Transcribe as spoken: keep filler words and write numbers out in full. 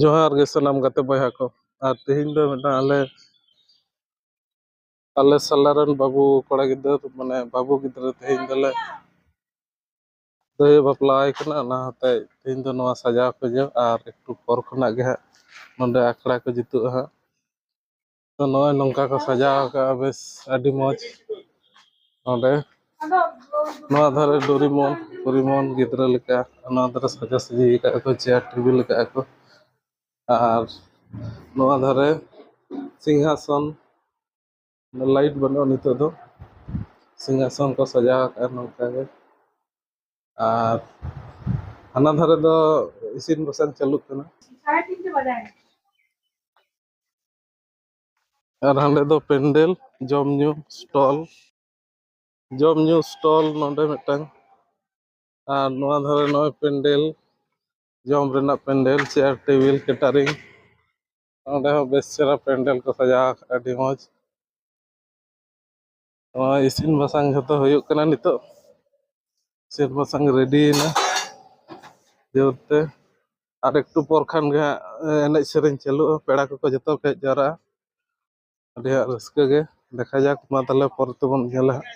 ᱡᱚᱦᱟᱨ ᱜᱮ ᱥᱟᱱᱟᱢ ᱜᱟᱛᱮ ᱵᱚᱭᱦᱟ ᱠᱚ᱾ ᱟᱨ ᱛᱮᱦᱮᱧ ᱫᱚ ᱢᱤᱫᱴᱟᱝ ᱟᱞᱮ ᱟᱞᱮ ᱥᱟᱞᱟ ᱨᱮᱱ ᱵᱟᱹᱵᱩ ᱠᱚᱲᱟ ᱜᱤᱫᱟᱹᱨ, ᱢᱟᱱᱮ ᱵᱟᱹᱵᱩ ᱜᱤᱫᱽᱨᱟᱹ ᱛᱮᱦᱮᱧ ᱫᱚᱞᱮ ᱫᱟᱹᱭ ᱵᱟᱯᱞᱟ ᱟᱭ ᱠᱟᱱᱟ᱾ ᱚᱱᱟ ᱦᱚᱛᱮᱡ ᱛᱮᱦᱮᱧ ᱫᱚ ᱱᱚᱣᱟ ᱥᱟᱡᱟᱣ ᱠᱚ ᱡᱚ, ᱟᱨ ᱮᱠᱴᱩ ᱯᱚᱨ ᱠᱷᱚᱱᱟᱜ ᱜᱮ ᱦᱟᱸᱜ ᱱᱚᱰᱮ ᱟᱠᱷᱲᱟ ᱠᱚ ᱡᱩᱛᱩᱜᱼᱟ ᱦᱟᱸᱜ᱾ ᱛᱚ ᱱᱚᱜᱼᱚᱭ ᱱᱚᱝᱠᱟ ᱠᱚ ᱥᱟᱡᱟᱣ ᱟᱠᱟᱫᱼᱟ, ᱵᱮᱥ ᱟᱹᱰᱤ ᱢᱚᱡᱽ᱾ ᱱᱚᱰᱮ ᱱᱚᱣᱟ ᱫᱷᱟᱨᱮ ᱰᱳᱨᱤᱢᱳᱱ ᱯᱚᱨᱤᱢᱳᱱ ᱜᱤᱫᱽᱨᱟᱹ ᱞᱮᱠᱟ, ᱱᱚᱣᱟ ᱫᱷᱟᱨᱮ ᱥᱟᱡᱟᱥᱟᱡᱤ ᱟᱠᱟᱫᱼᱟ ᱠᱚ, ᱪᱮᱭᱟᱨ ᱴᱮᱵᱤᱞ ᱟᱠᱟᱫᱼᱟ ᱠᱚ᱾ ᱟᱨ ᱱᱚᱣᱟ ᱫᱷᱟᱨᱮ ᱥᱤᱝᱦᱟᱥᱚᱱ, ᱞᱟᱭᱤᱴ ᱵᱟᱹᱱᱩᱜᱼᱟ ᱱᱤᱛᱚᱜ ᱫᱚ, ᱥᱤᱝᱦᱟᱥᱚᱱ ᱠᱚ ᱥᱟᱡᱟᱣ ᱟᱠᱟᱫᱼᱟ ᱱᱚᱝᱠᱟ ᱜᱮ᱾ ᱟᱨ ᱦᱟᱱᱟ ᱫᱷᱟᱨᱮ ᱫᱚ ᱤᱥᱤᱱ ᱵᱟᱥᱟᱝ ᱪᱟᱹᱞᱩᱜ ᱠᱟᱱᱟ᱾ ᱟᱨ ᱦᱟᱸᱰᱮ ᱫᱚ ᱯᱮᱱᱰᱮᱞ, ᱡᱚᱢ ᱧᱩ ᱥᱴᱚᱞ, ᱡᱚᱢ ᱧᱩ ᱥᱴᱚᱞ ᱱᱚᱰᱮ ᱢᱤᱫᱴᱟᱝ᱾ ᱟᱨ ᱱᱚᱣᱟ ᱫᱷᱟᱨᱮ ᱱᱚᱜᱼᱚᱭ ᱯᱮᱱᱰᱮᱞ, ᱡᱚᱢ ᱨᱮᱱᱟᱜ ᱯᱮᱱᱰᱮᱞ, ᱪᱮᱭᱟᱨ ᱴᱮᱵᱤᱞ, ᱠᱮᱴᱟᱨᱤᱝ᱾ ᱱᱚᱰᱮ ᱦᱚᱸ ᱵᱮᱥ ᱪᱮᱦᱨᱟ ᱯᱮᱱᱰᱮᱞ ᱠᱚ ᱥᱟᱡᱟᱣ ᱟᱠᱟᱫᱼᱟ, ᱟᱹᱰᱤ ᱢᱚᱡᱽ᱾ ᱱᱚᱜᱼᱚᱭ ᱤᱥᱤᱱ ᱵᱟᱥᱟᱝ ᱡᱷᱚᱛᱚ ᱦᱩᱭᱩᱜ ᱠᱟᱱᱟ ᱱᱤᱛᱚᱜ᱾ ᱤᱥᱤᱱ ᱵᱟᱥᱟᱝ ᱨᱮᱰᱤᱭᱮᱱᱟ ᱡᱳᱨᱛᱮ᱾ ᱟᱨ ᱮᱠᱴᱩ ᱯᱚᱨ ᱠᱷᱟᱱ ᱜᱮ ᱦᱟᱸᱜ ᱮᱱᱮᱡ ᱥᱮᱨᱮᱧ ᱪᱟᱹᱞᱩᱜᱼᱟ, ᱯᱮᱲᱟ ᱠᱚᱠᱚ ᱡᱚᱛᱚ ᱠᱚ ᱦᱮᱡ ᱡᱟᱣᱨᱟᱜᱼᱟ᱾ ᱟᱹᱰᱤ ᱦᱟᱸᱜ ᱨᱟᱹᱥᱠᱟᱹ ᱜᱮ᱾ ᱫᱮᱠᱷᱟ ᱡᱟᱠ, ᱢᱟ ᱛᱟᱦᱞᱮ ᱯᱚᱨᱮ ᱛᱮᱵᱚᱱ ᱧᱮᱞᱟ ᱦᱟᱸᱜ᱾